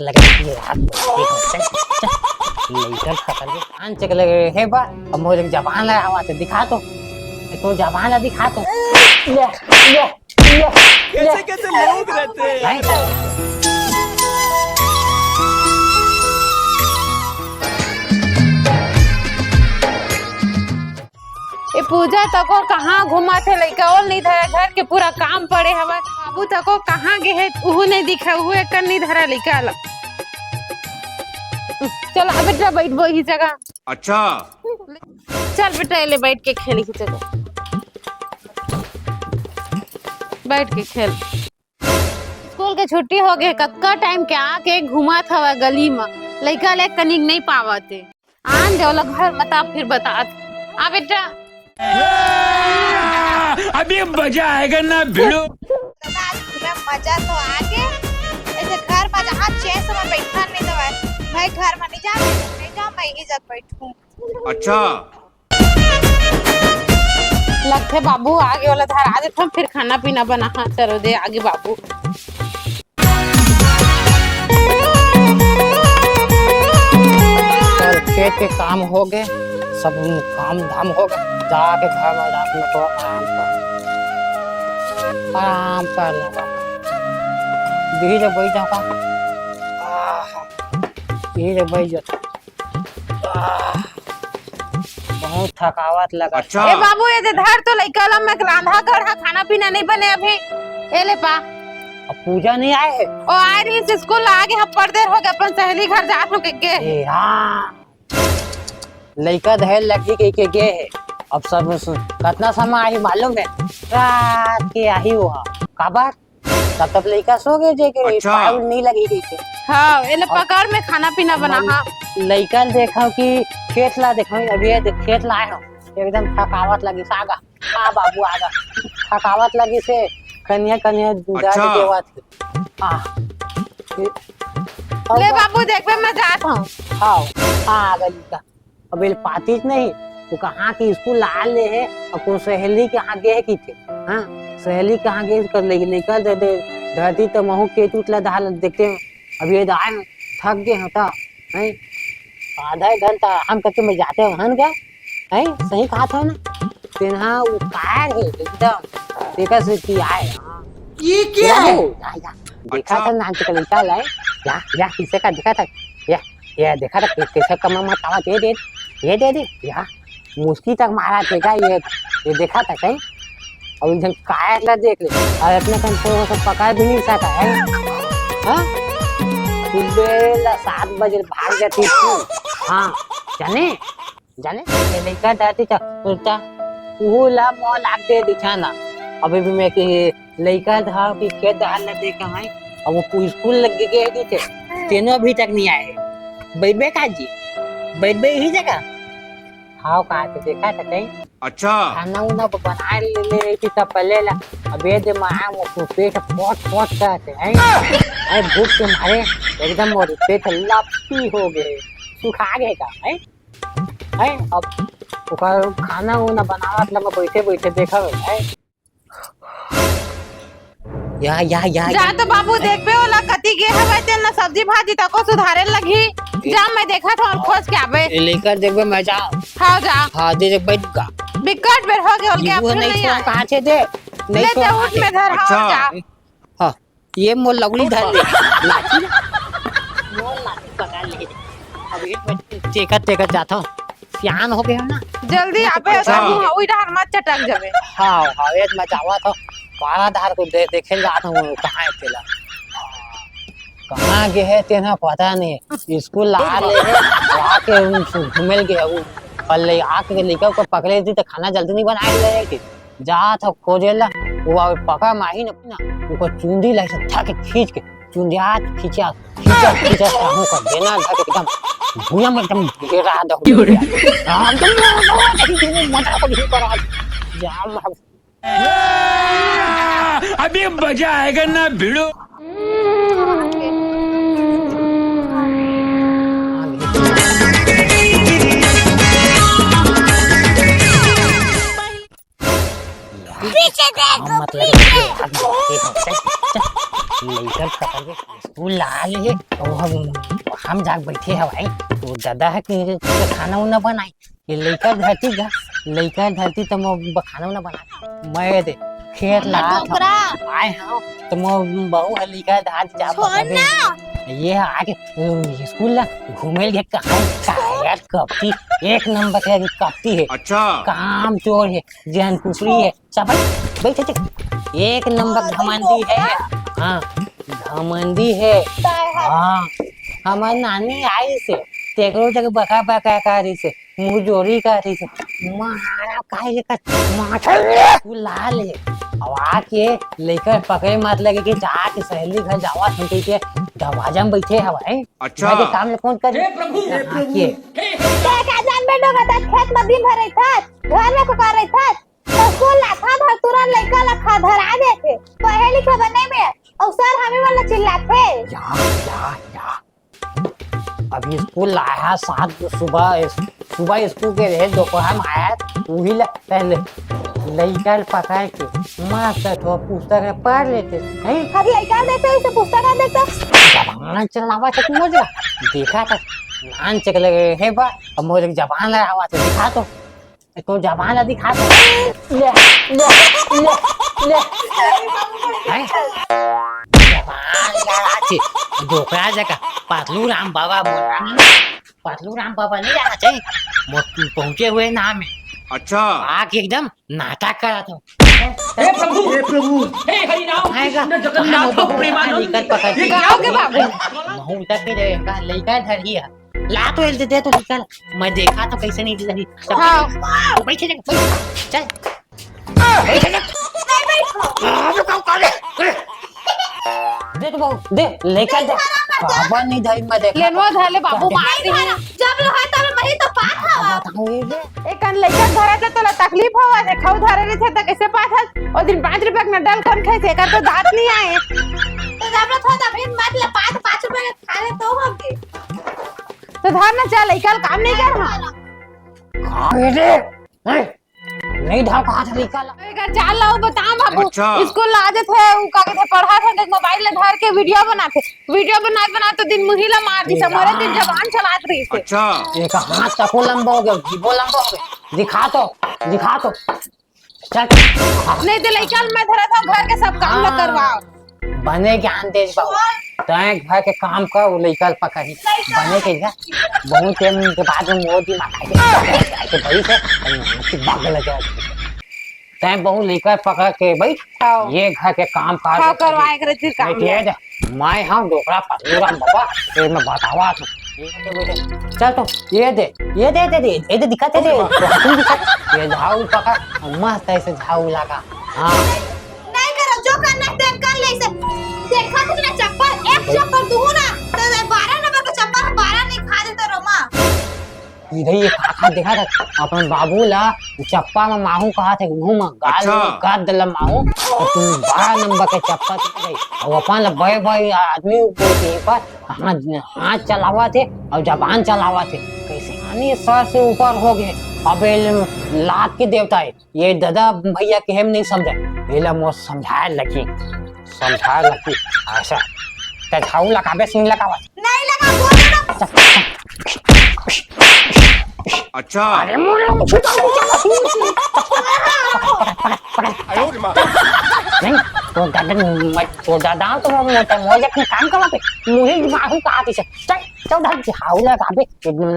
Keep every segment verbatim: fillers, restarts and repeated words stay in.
लगे ये हाथ में, ये हाथ से, लइका खतरनाक आन चक लगे हे बा। अब मोर एक जबान ला आवा तो दिखा तो, ए, तो जबान ला दिखा तो। ले, ले, ले, ले। कैसे कैसे लोग रहते हैं। भाई। ए पूजा तको कहाँ घुमाथे लइका ओल नहीं धरा, घर के पूरा काम पड़े हवय। बाबू तको कहाँ गे हे, उहू नहीं दिखे, उहू एक नहीं धरा लइका ला। चल अब बेटा बैठबो ही जगह। अच्छा। चल बेटा, ले बैठ के खेल ही जगह, बैठ के खेल। स्कूल के छुट्टी हो गए, कतका टाइम के आके घुमात हवय गली म, लइका ले कनिक नहीं पावत हे। आन दे ओला घर म, तब फिर बतात। आ बेटा। अभी मजा आएगा ना भिड़ो। दादा, आज तुम्हें मजा तो आ गए। ऐसे घर में जहाँ चैन से मैं बैठा नहीं दवा। मैं घर में नहीं जा, नहीं जा, मैं ही जब बैठूं। अच्छा। लगथे बाबू, आगे वाला धरा देथन, फिर खाना पीना बना। हाँ, चलो दे आगे बाबू। चल, खेत के काम हो गए, सब काम धाम हो गए, जाके घर में रात में तो आराम कर, आराम कर लेगा। धीरे बैठ जाओ का। आह, धीरे बैठ जाओ। आह, बहुत थकावट लगा। अच्छा। ए बाबू, ये दे धर तो लइका ला, मैं रांधा गढ़ा खाना पीना नहीं बने अभी। ए ले पा। अब पूजा नहीं आए है? ओ आए रही स्कूल आगे, हम बड़ देर हो गए, अपन सहेली घर जात हो के, के। ए हाँ, लइका धर लगी के, के गे है। अब सब सु-, कितना समय आही मालूम है? रात के आही वो। काबर? तब तक लइका सो गए जे के अच्छा। पायल नहीं लगी गई के। हाँ, एले अब पकड़ में खाना पीना बना, मन हाँ। लइका देखो कि खेत ला देखो, अब ये देख, खेत ला आए हो, एकदम थकावट लगी, आगा, आ बाबू आगा, थकावट लगी से कनिया, कनिया दर्द अच्छा। देवत है। हाँ। ये, ले अब बाबू, देख बे, मैं जात हूँ। हाँ, हाँ, आगा लइका। अब एल पातीच नहीं, वो कहाँ के स्कूल ला ले है, और कौन सहेली के यहाँ गे है किथे, हाँ, सहेली के यहाँ गे कर ले, लेकर दे दे, धरती तो महू के टूट ला धार देखते हैं। अब ये दान थक गए होता, हैं, आधा एक घंटा आराम करके मैं जाते हैं, हन क्या, हैं, सही कहा था ना, तेनहा वो कार है एकदम, देखा से कि आए, हाँ। ये क्या है? या, या, देखा अच्छा। था नाच का लड़का लाए, या, या, किसे का देखा था, या, ये देखा था, कै-, कैसे कमर में तावा दे दे, ये दे दे, या, मुस्की तक मारा थे का, ये, ये देखा था कहीं? और एक जन कायर ला देख ले, और अपने कन को सब पकड़ भी नहीं सका है, हाँ? सुबह ला सात बजे भाग जाती थी, हाँ, जाने, जाने, ये लइका दादी का कुर्ता, वो ला मॉल आके दिखाना, अभी भी मैं कि लइका धाव कि खेत धान ल देख हमारे, अब वो पु-, स्कूल लग गए कि थे, तेनो अभी तक नहीं आए। बैठबे का जी, बैठबे यही जगह। हाव का तो देखा था कहीं। अच्छा। खाना उना बनाए ले, ले रही थी तब पहले ला। अब ये दे माया वो पेट पोट पोट करते हैं। अरे भूख के मारे एकदम मोर पेट लप्पी हो गए, सुखा गए का है। है, अब ओकर खाना उना बनावत ला मैं बैठे बैठे देखा है। या, या, या, जा या। तो बाबू, देखबे ओला कति गे हवय, तेन ला सब्जी भाजी तको सुधारे लगही। जा, मैं देखत हौं, खोज के आबे। ए, लेकर देखबे, मैं जा। हाँ, जा। हाँ, दे दे, बैठ गा। बिकट बेर हो गए, ओल के अब नहीं नहीं आए। कहाँ से दे? नहीं ले तो ते उठ में धर, हाँ, अच्छा। जा। हाँ, ये मोर लवली धर ले। लाठी। मोर लाठी पकड़ ले। अब एक मिनट, चेकत, चेकत जात हौं। सियान हो गए हो ना? जल्दी आबे, अच्छा। तब मुँह उई डहर मत चटक जाबे। हाँ, हाँ, एक मैं जावत हौं। पारा धार को दे-, देखे जात हौं, कहाँ है तेला? कहाँ गे है तेना पता नहीं। स्कूल ला ले है, ला के उन सु-, घूमे ल गे है वो। और ले आके लइका को पकड़े थी तो खाना जल्दी नहीं बनाए ले है कि? जात हौं खोजे ला, वो पका माही ना, ना, ओकर चुंदी ला ऐसे धक के खींच के, चुंदिया खींचा, खींचा, खींचा, सामू का देना धक एकदम भुइयां में एकदम गिरा दो। क्यों रे? एकदम मजा को नहीं करा। जाम हम अभी मजा आएगा ना भिड़ो। पीछे देखो, मतलब पीछे। लइका पकड़ के स्कूल ला ले हे, अउ हम, हम जाके बइठे हवय, तो ददा ह कि खाना उना बनाई, ये लइका धरती गा, लइका धरती त मोर खाना उना बना, मैं दे खेत ला डोकरा। आए हव, त मोर बहू ह लइका धरती जा छोड़ पकड़ दे। ना। ये ह आके, अ, स्कूल ला घूमे ले कहाँ, कायर कपटी, एक नंबर के कपटी हे। अच्छा। काम चोर हे, जेहन कुकरी हे, सब बइठ, बइठ, बइठ। एक नंबर घमंडी हे। हाँ, घमंडी हे। हाँ, हमर नानी आइस हे, तेकरो जग बका बका करिस हे, मुँह जोरी करिस हे। मारा काहे कर, माथा तू लाल हे। अब आके लइका पकड़े मत लगे कि जाके सहेली घर जावत हन कहिके दरवाजा में बइठे हवय। अच्छा। घर के काम ल कोन करही? हे प्रभु, हे प्रभु। हे हे। ते का जान बे डोंगा दास खेत म दिन भर रहिथस, घर में कुकर रहिथस, त स्कूल लाथस धर तुरंत लइका ल खा धरा देथे। पढ़े लिखे बर नइ मिलय, अउ सर हमी मन ल चिल्लाथे। या, या, या। अभी स्कूल लाया सात सुबह, सुबह स्कूल के रहे, दोपहर में आया, उही ल पहले लइका ल पकड़ के मस्त थोड़ा पुस्तक ल पढ़ लेते, हैं? अब लइका देखते, इसे पुस्तक देखते। जबान चलावा चक मुझे देखा था, नान चक लगे हे बा, अब मुझे जबान लड़ावा तो दिखा तो, तो जबान ला दिखा तो। ले, ले, ले, ले। हैं? जबान लड़ाचे, डोकरा जका, पतलू राम बाबा बोल रहा। पतलू राम बाबा नहीं जाना चाहिए, वो पहुंचे हुए नाम है। अच्छा। आके एकदम नाटक करा था। हे प्रभु, हे प्रभु, हे हरि राम, आएगा। कृष्ण जगन्नाथ प्रेमानंद। लइका पकड़ के ये क्या हो गया बाबू? महू उतर के जाएगा, लइका धर ही है। ला तो हिल दे, दे तो लइका ला। मैं देखा तो कैसे नहीं दे रही। हाँ। बैठे जा, बैठ। चल। बैठे जा। नहीं बैठो। हाँ, तो काम कर ले। दे तो बहू, दे, लइका दे। बाबा नहीं धरी, मैं देखा। लेनवा धर ले बाबू, मार नहीं दी। धरा। जब लो है तब वही तो बात हवा। बताऊँ ये दे। एकन लइका धरे त तोला तकलीफ होवत हे, खऊ धरे रहिथे त कइसे पाथस? ओ दिन पाँच रुपया के नड्डा ल कोन खाइस, एकर तो दांत नइ आए। तो जब रथ हो तब हिन मत ले, पाँच, पाँच रुपया के खा ले तो होगे। तो धर ना, चल, लइका ल काम नइ कर, हाँ। खा रे, हैं? नइ धर कहा था लइका ल। एकर चाल ला बताम बाबू। अच्छा। स्कूल ला आ जथे, उ का कथे, पढ़ा थे, त मोबाइल ला धर के वीडियो बनाथे। वीडियो बनात बनात तो दिन मुही ला मार दिस, मरे दिन जबान चलात रहिस हे। अच्छा। एक हाथ तको लंबा हो गया, जीभो लंबा हो गया। दिखा तो, दिखा तो। चल। नहीं तो लइका ल मैं धरत हूँ, घर के सब काम ला हाँ। करवाओ। बने ज्ञान देस बाबू। तैं घर के काम कर, वो लइका ल पकड़ी। बने के जा। बहुत टाइम के बाद में मोर दिमाग आके, आके भाई से, भाग लगा। तैं बहू लइका पकड़ के बइठ, हाँ। ये घर के काम काज हाँ, करवाए करे फिर काम। मैं हम डोकरा पतलू राम बाबा, ये मैं बतावा तू। ये दे बेटे, चल तो, ये दे, ये दे, दे, दे, ये दे दिखा, दे, दे, ये दिखा, ये झाड़ू पकड़, मस्त ऐसे झाड़ू लगा, हाँ। नहीं करो, जो करना है तेन कर ले इसे। देखा तो ना चप्पल, एक चप्पल दूँ ना, तो बारह नंबर का चप्पल, बारह नहीं खा देता रोमा। इधर ये काका देखा था, अपन बाबू ला चप्पा में माहू कहा थे, मुंह में गाल अच्छा। में गाद दला माहू, तो तुम बारह नंबर के चप्पा थे भाई। और अपन ला बड़े बड़े आदमी ऊपर के पर हाथ, हाथ चलावा थे और जबान चलावा थे। कैसे आनी सर से ऊपर हो गए। अब ये लात के देवता है, ये दादा भैया के हम नहीं समझे, ये ला मोर समझाए लगी। समझा लकी, ऐसा। ते झाऊ लगाबे, सिंग लगावा। नहीं लगा, बोल दे ना। अच्छा। अरे, मुझे, मुझे तो नहीं चला, सिंग, सिंग। पकड़, पकड़, पकड़। नहीं, तो दादा, मैं, तो दादा, तो मैं, मैं, मैं, अपने काम करवा पे, मुझे मारू कहा पीछे। चल, चल, दादा, झाऊ लगाबे,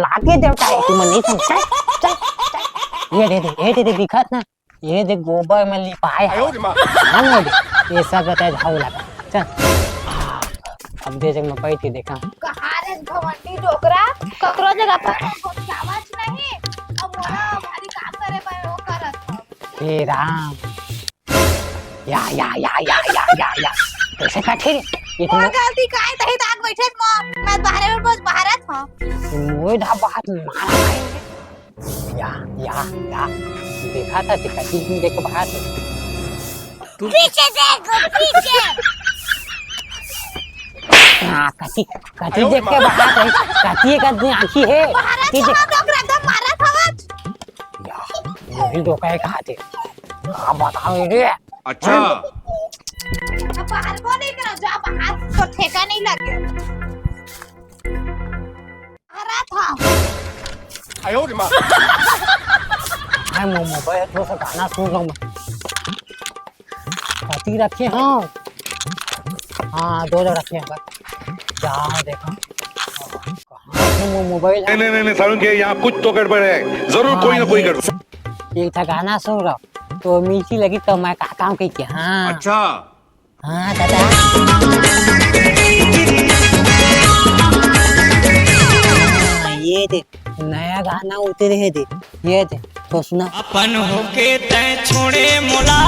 लागे देवता है, तू मन नहीं समझ। चल, चल, चल। ये दे दे, ये दे दे, दिखत ना। ये देख, गोबर में लिपाए हवय। आयो रे माँ। हाँ, ये देख, ये सब रहता है झाड़ू लगा। चल। अब दे जग में बैठ के देखा। कहाँ रे घमंडी डोकरा, ककरो जगह पर कोई गोठियावत नहीं। अब मोला भारी काम करे बर वो करत हव। हे राम। या, या, या। कैसे कथे रे? ये तो मोर गलती काय, तही दाग बैठे मो। मैं बाहरे में बस बाहरत हूँ। मोए धा बात मारा भाई। या, या, या। देखा था, ते कथी देख के बहात हे। पीछे देखो, पीछे। हाँ, कथी, कथी देख के बहात हे। कथी एक आदमी आँखी हे। मारा कथी देख- था, डोकरा एकदम मारा था आज। या, वही डोका एक हाथ हे। हाँ, बताओ रे। अच्छा। अब बाहर को नहीं करो, जा बाहर, तो ठेका नहीं लगे। आ रहा था। मैं मो-, मोबाइल थोड़ा सा गाना सुन रहा हूँ मैं। कति रखे हो? हाँ, दो जगह रखे हो। जाओ देखो। कहाँ है वो मोबाइल? नहीं, नहीं, नहीं, नहीं, सारुण के यहाँ कुछ तो गड़बड़ है। जरूर हाँ, कोई ना कोई ये गड़बड़। एक ठा गाना सुन रहा हूँ, तो मिर्ची लगी तो मैं का काम कही के, हाँ। अच्छा। हाँ, दादा। हाँ, ये दे, नया गाना उतरे है दे, ये दे, तो सुना। अपन होके तै छोड़े मोला,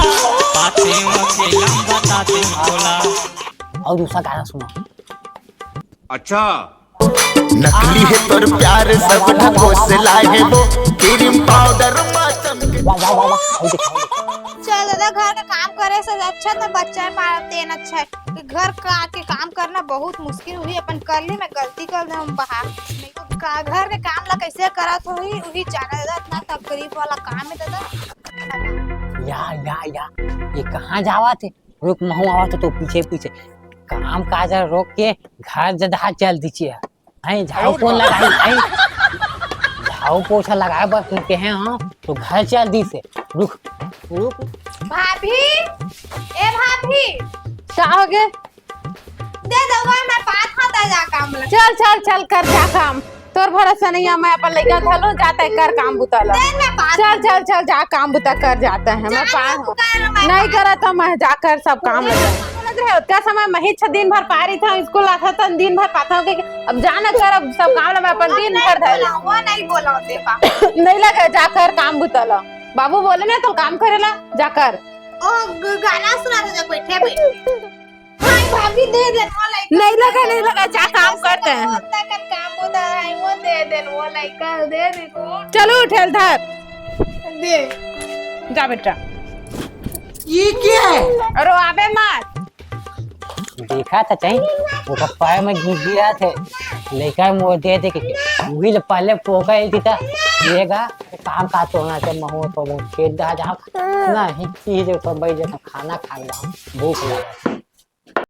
बातें होके लंबा ताते बोला। और दूसरा गाना सुना। अच्छा। नकली है तोर प्यार, सब ढकोसला है वो, क्रीम पाउडर मा चमके। वाह, वाह, वाह, वाह। और दिखा, और दिखा। चल दादा, घर का काम करे से अच्छा तो बच्चा पालते हैं, अच्छा है। कि घर का के काम करना बहुत मुश्किल हुई, अपन कर ली, मैं गलती कर दे हम बाहर। नहीं तो का, घर के काम ला कैसे करत होही, वही जाना दादा, इतना तकलीफ वाला काम है दादा। या, या, या, ये कहाँ जावा थे? रुक, महू आवत तो पीछे पीछे। काम काज रोक के घर जधा चल दीजिए। हैं, झाड़ू कौन लगाई? हैं, झाड़ू पोछा लगाए बर तुम कहे हो, तो घर चल दी से। रुक, रुक। भाभी, ए भाभी। का हो गे? दे दे, वही मैं पात हाथ आ जा काम लगे। चल, चल, चल, कर जा काम। तोर भरोसा नहीं है, मैं अपन लइका धलो, जाते कर काम बुता ला। दे ना पात। चल, चल, चल, जा काम बुता कर जाते हैं। मैं जा पाए ना, हूँ। तू कर, मैं नहीं पाए। करत हूँ, मैं जाकर सब काम लगे। ओतका समय मैं ही छ दिन भर पारी था, स्कूल आता था, दिन भर पाता हूँ कि अब जाना कर, अब सब काम ला मैं अपन अब दिन नहीं भर धर बोला, वो नहीं बोला होते बा। नहीं लगे, जाकर काम बुता ला। बाबू बोले ना तो काम करेला, जाकर। ओ, ग-, गाना सुना था जब बैठे बैठे। हाय भाभी, दे दे, वो लइका नहीं लगा, दे नहीं दे, लगा, जा काम करते हैं। ओतना कन काम होता है, वो दे दे, वो लइका दे दे को। चलो, उठेल धर। दे। जा बेटा। ये क्या है? अरे, आबे मत। देखा था चाही, ओकर पैर में घुस गिरा थे। लइका मोर दे दे के, वही ले पहले पोका ही थी था। ये गा, काम काज तो होना चाहिए, महू तो वो खेत दा जा। नहीं, चीज तो भाई जैसा खाना खा ला, भूख लगा।